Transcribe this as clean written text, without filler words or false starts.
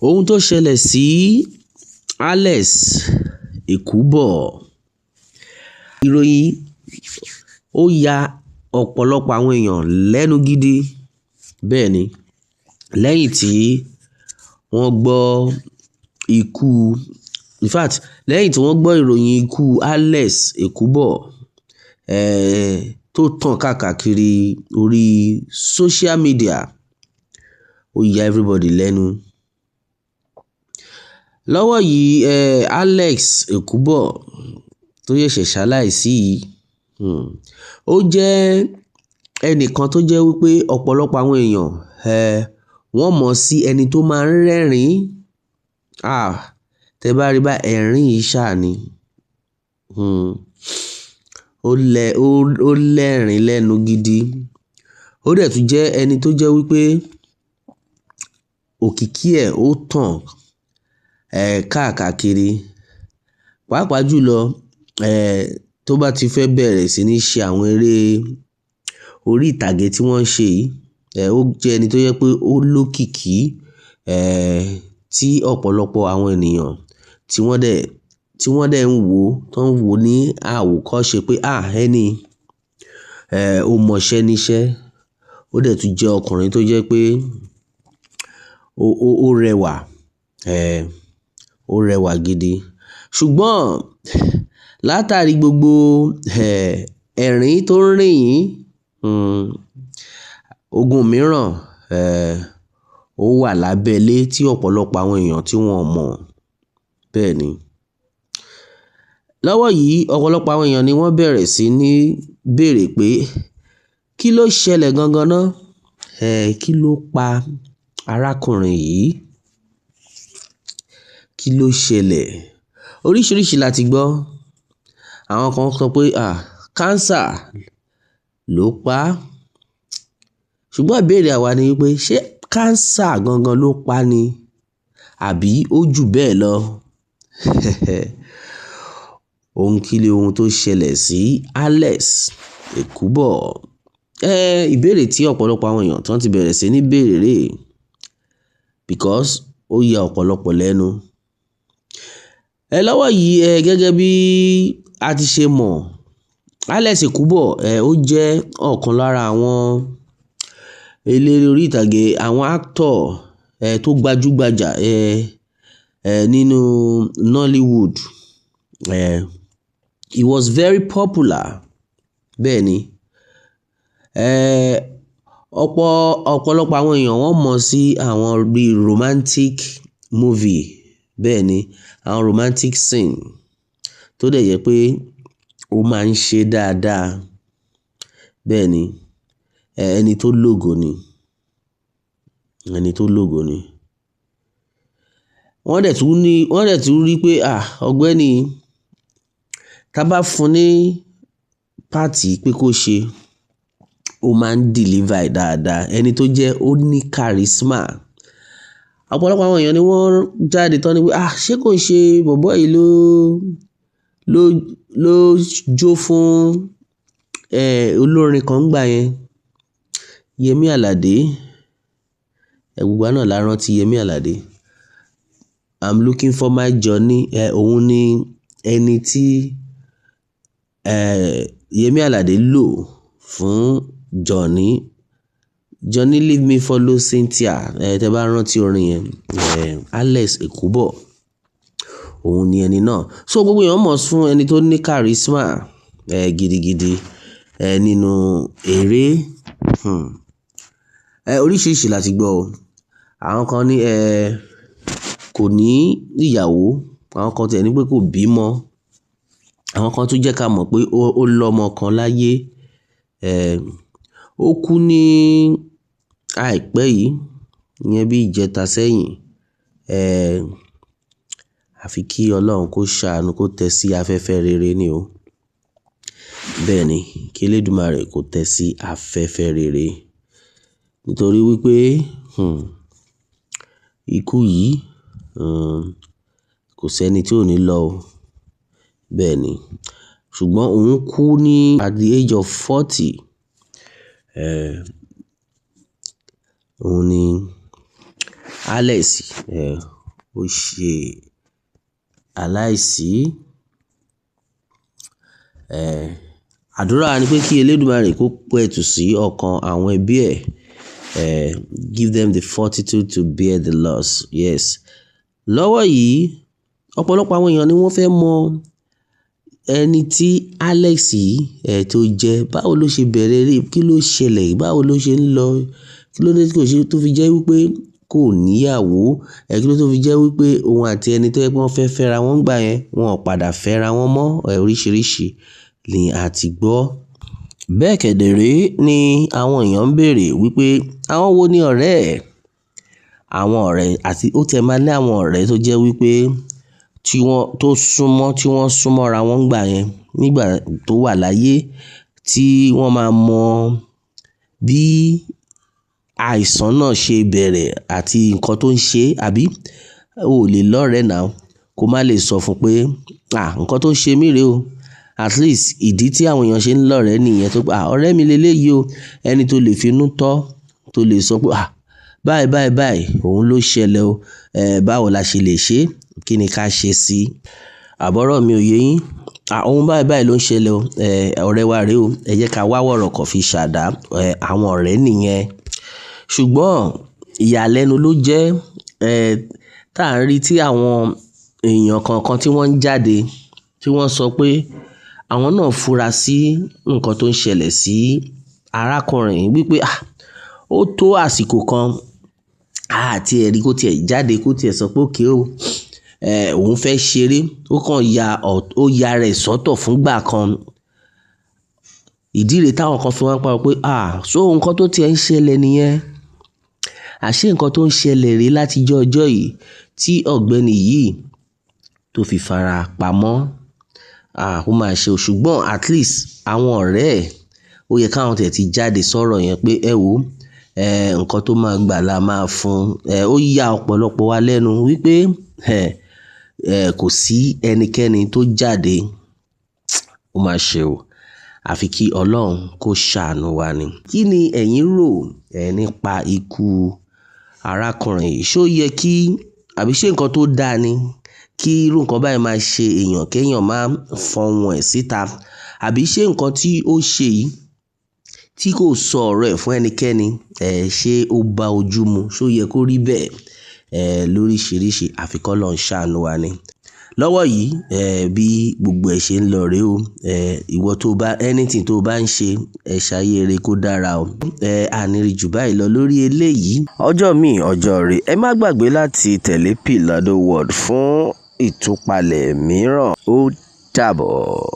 Ohun tó ṣẹlẹ̀ sí Alex Ekubo, ìròyìn ó ya ọ̀pọ̀lọpọ̀ àwọn èèyàn lẹ́nu gidi. Bẹ́ẹ̀ ni, lẹ́yìn tí wọ́n gbọ́ ikú, in fact, lẹ́yìn tí wọ́n gbọ́ ìròyìn ikú Alex Ekubo, tó tàn káàkiri orí social media, ó ya everybody lẹ́nu. Lọ́wọ́ yìí, Alex Ekubo tó ṣẹ̀ṣẹ̀ ṣaláìsí yìí, ó jẹ́ ẹnìkan tó jẹ́ wípé ọ̀pọ̀lọpọ̀ àwọn èèyàn, wọ́n mọ̀ sí ẹni tó máa ń rẹ́rìn-ín. Ah! Tẹ bá rí bá ẹ̀rín yìí ṣá ni. Hmm. Ó lẹ, ó lẹ́rìn lẹ́nu gidi. Ó dẹ̀ tún jẹ́ ẹni tó jẹ́ wípé òkìkí ẹ̀ ó tàn, káàkiri. Pàápàá jùlọ, tó bá ti fẹ́ bẹ̀rẹ̀ sí ní ṣe àwọn eré orí ìtàgé tí wọ́n ń ṣe yìí, ó jẹ́ ẹni tó jẹ́ pé ó lókìkí, tí ọ̀pọ̀lọpọ̀ àwọn ènìyàn tí wọ́n dẹ̀, tí wọ́n dẹ̀ ń wò, tó ń wò ní àwòkọ́ṣe pé, "à, ẹni, ó mọṣẹ́ níṣẹ́." Ó dẹ̀ tún jẹ́ ọkùnrin tó jẹ́ pé ó rẹwà, ó rẹwà gidi. Ṣùgbọ́n látàrí gbogbo, ẹ̀rín tó ń rìn yìí, ogun mìíràn, ó wà lábẹ́lé tí ọ̀pọ̀lọpọ̀ àwọn èèyàn tí wọ́n ò mọ̀. Bẹ́ẹ̀ ni. Lọ́wọ́ yìí, ọ̀pọ̀lọpọ̀ àwọn èèyàn ni wọ́n bẹ̀rẹ̀ sí ní béèrè pé kí ló ṣẹlẹ̀ gangan náà? Kí ló pa arákùnrin yìí? Kí ló ṣẹlẹ̀? Oríṣiríṣi la ti gbọ́. Àwọn kan sọ pé, à, cancer ló pa á. Ṣùgbọ́n ìbéèrè àwa ni wípé ṣé cancer gangan ló pa á ni? Àbí ó ju bẹ́ẹ̀ lọ? Ohun kí ni ohun tó ṣẹlẹ̀ sí Alex Ekubo? Ìbéèrè tí ọ̀pọ̀lọpọ̀ àwọn èèyàn tó ti bẹ̀rẹ̀ sí ní béèrè rè because ó ya ọ̀pọ̀lọpọ̀ lẹ́nu. Lọ́wọ́ yìí, gẹ́gẹ́ bí a ti ṣe mọ̀, Alex Ekubo, ó jẹ́ ọ̀kan lára àwọn eléré orí ìtàgé, àwọn actor, tó gbajúgbajà, nínú Nollywood. He was very popular. Bẹ́ẹ̀ ni. Ọ̀pọ̀, ọ̀pọ̀lọpọ̀ àwọn èèyàn wọ́n mọ̀ sí àwọn bí romantic movie. Bẹ́ẹ̀ ni, àwọn romantic scene tó dẹ̀ jẹ́ pé ó máa ń ṣe dáadáa. Bẹ́ẹ̀ ni, ẹni tó lógo ni. Ẹni tó lógo ni. Wọ́n dẹ̀ tún ní, wọ́n dẹ̀ tún rí pé, à, ọ̀gbẹ́ni, tí a bá fún ní part pé kó ṣe, ó máa ń deliver dáadáa. Ẹni tó jẹ́ ó ní charisma. Ọ̀pọ̀lọpọ̀ àwọn èèyàn ni wọ́n jáde tán ní pé, à, ṣé kò ń ṣe bọ̀bọ́ yìí ló, ló, ló jó fún, olórin kan nígbà yẹn, Yemi Alade. Gbogbo wa náà la rántí Yemi Alade. I'm looking for my journey. Òun ni ẹni tí, Yemi Alade lò fún Johnny. Johnny leave me follow Cynthia. Tẹ bá rántí orin yẹn, Alex Ekubo, òun ni ẹni náà. So gbogbo èèyàn mọ̀ fún ẹni tó ní charisma, gidigidi, nínú eré. Oríṣiríṣi la ti gbọ́ o. Àwọn kan ní, kò ní ìyàwó. Àwọn kan tẹ̀ ní pé kò bímọ. Àwọn kan tún jẹ́ ká mọ̀ pé ó lọ́mọ kan láyé. Ó kú ní àìpẹ́ yìí, ìyẹn bí ìjẹta sẹ́yìn. Àfi kí Ọlọ́run kó ṣàánú kó tẹ sí afẹ́fẹ́ rere ni o. Bẹ́ẹ̀ ni, kí Elédùmarè kó tẹ sí afẹ́fẹ́ rere. Nítorí wípé, ikú yìí, kò sí ẹni tí ò ní lọ o. Bẹ́ẹ̀ ni. Ṣùgbọ́n òun kú ní at the age of 40. Òun ni Alex ó ṣe aláìsí. Àdúrà ni pé kí Elédùmarè kó pẹ̀tù sí ọkàn àwọn ẹbí ẹ̀. Give them the fortitude to bear the loss. Yes. Lọ́wọ́ yìí, ọ̀pọ̀lọpọ̀ àwọn èèyàn ni wọ́n fẹ́ mọ ẹni tí Alex yìí tó jẹ́. Báwo ló ṣe bẹ̀rẹ̀ eré? Kí ló ṣẹlẹ̀? Báwo ló ṣe ń lọ? Kí ló dé tí kò ṣe tó fi jẹ́ wípé kò níyàwó? Kí ló tó fi jẹ́ wípé òun àti ẹni tó jẹ́ pé wọ́n fẹ́ fẹ́ra wọn gbà yẹn, wọn ò padà fẹ́ra wọn mọ́? Oríṣiríṣi ni a ti gbọ́. Bẹ́ẹ̀ kẹ̀dẹ̀ ré ni àwọn èèyàn ń béèrè wípé àwọn wo ni ọ̀rẹ́ ẹ̀? Àwọn ọ̀rẹ́ àti ó tẹ máa ní àwọn ọ̀rẹ́ tó jẹ́ wípé tí wọ́n tó súnmọ́, tí wọ́n súnmọ́ra wọn gbà yẹn nígbà tó wà láyé, tí wọ́n máa mọ bí àìsàn náà ṣe bẹ̀rẹ̀ àti nǹkan tó ń ṣe, àbí o ò lè lọ́rẹ now kó má lè sọ fún pé, à, nǹkan tó ń ṣe mí rè o. At least ìdí tí àwọn èèyàn ṣe ń lọ́rẹ nìyẹn tó pé, à, ọ̀rẹ́ mi léleyìí o. Ẹni tó lè finú tọ́, tó lè sọ pé, à, báyìí, báyìí, báyìí, òun ló ṣẹlẹ̀ o. Báwo la ṣe lè ṣe? Kí ni ká ṣe sí i? Àbọ̀rọ̀ mi ò yé yín. À, ohun báyìí báyìí ló ń ṣẹlẹ̀ o. Ọ̀rẹ́ wa rè o. Ẹ jẹ́ ká wá wọ̀rọ̀kọ̀ fi ṣàdá. Àwọn ọ̀rẹ́ nìyẹn. Ṣùgbọ́n ìyàlẹ́nu ló jẹ́, tá ń rí tí àwọn èèyàn kọ̀ọ̀kan tí wọ́n ń jáde, tí wọ́n sọ pé àwọn náà fura sí nǹkan tó ń ṣẹlẹ̀ sí arákùnrin yìí wípé, à, ó tó àsìkò kan, àti ẹ̀rí kó tiẹ̀ jáde kó tiẹ̀ sọ pé okay o. Òun fẹ́ ṣeré, ó kàn ya, ó ya rẹ̀ sọ́tọ̀ fún ìgbà kan. Ìdí rẹ̀ táwọn kan fi wá ń pariwo pé, à, so nǹkan tó ti ẹ̀ ń ṣẹlẹ̀ nìyẹn. Àṣé nǹkan tó ń ṣẹlẹ̀ rè láti ọjọ́ ọjọ́ yìí tí ọ̀gbẹ́ni yìí tó fi fara pamọ́. À, ó máa ṣe o. Ṣùgbọ́n at least àwọn ọ̀rẹ́ ẹ̀, ó yẹ káwọn tẹ̀ ti jáde sọ̀rọ̀ yẹn pé ẹ wò, nǹkan tó máa gbà la máa fún. Ó ya ọ̀pọ̀lọpọ̀ wa lẹ́nu wípé, kò sí ẹnikẹ́ni tó jáde. Ó máa ṣe o. Àfi kí Ọlọ́run kó ṣàánú wa ni. Kí ni ẹ̀yin rò, nípa ikú arákùnrin yìí? Ṣé ó yẹ kí, àbí ṣé nǹkan tó dáa ni kí irú nǹkan báyìí máa ṣe èèyàn kí èèyàn máa fọhùn ẹ̀ síta? Àbí ṣé nǹkan tí ó ṣe yìí tí kò sọ ọ̀rọ̀ ẹ̀ fún ẹnikẹ́ni, ṣé ó bá ojú mu? Ṣé ó yẹ kó rí bẹ́ẹ̀? Lóríṣiríṣi àfi kí Ọlọ́run ṣàánú wa ni. Lọ́wọ́ yìí, bí gbogbo ẹ ṣe ń lọ rè o. Ìwọ tó bá anything tó bá ń ṣe, ẹ ṣayé rẹ kó dára o. A ní rí jù báyìí lọ lórí eléyìí. Ọjọ́ mi, ọjọ́ rè. Ẹ má gbàgbé láti tẹ̀lé Pilado World fún ìtúpalẹ̀ mìíràn. Ó dàbọ̀.